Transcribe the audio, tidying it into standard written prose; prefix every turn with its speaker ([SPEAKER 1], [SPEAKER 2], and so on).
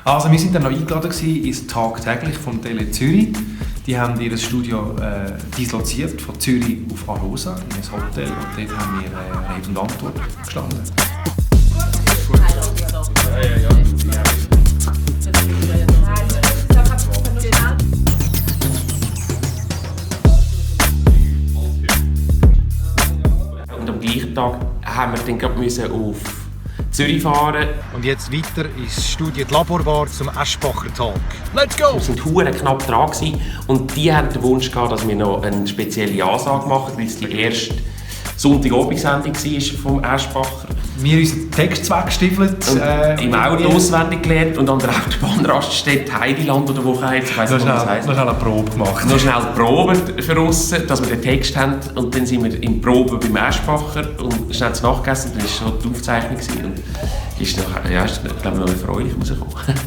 [SPEAKER 1] Also wir sind dann noch eingeladen ins Tagtäglich vom Tele Zürich. Die haben ihr Studio disloziert von Zürich auf Arosa in ein Hotel und dort haben wir Rede und Antwort gestanden.
[SPEAKER 2] Und am gleichen Tag haben wir dann gerade auf Zürich fahren.
[SPEAKER 3] Und jetzt weiter ins Studio die Laborbar zum Aschbacher Talk. Let's go!
[SPEAKER 2] Wir waren verdammt knapp dran und die hatten den Wunsch gehabt, dass wir noch eine spezielle Ansage machen, weil es die erste Sonntagabendsendung war vom Aschbacher.
[SPEAKER 1] Wir haben unseren Text weggestiefelt.
[SPEAKER 2] Im Auto auswendig gelernt und an der Autobahnraststätte Heideland oder wo heisst, ich weiss nicht, was das heisst.
[SPEAKER 1] Noch schnell eine Probe gemacht.
[SPEAKER 2] Noch schnell die Probe für uns, dass wir den Text haben. Und dann sind wir in Probe beim Aschbacher und schnell zu Nacht gegessen. Dann war schon die Aufzeichnung. Und ist noch, ja, ist, glaube ich, noch erfreulich rausgekommen.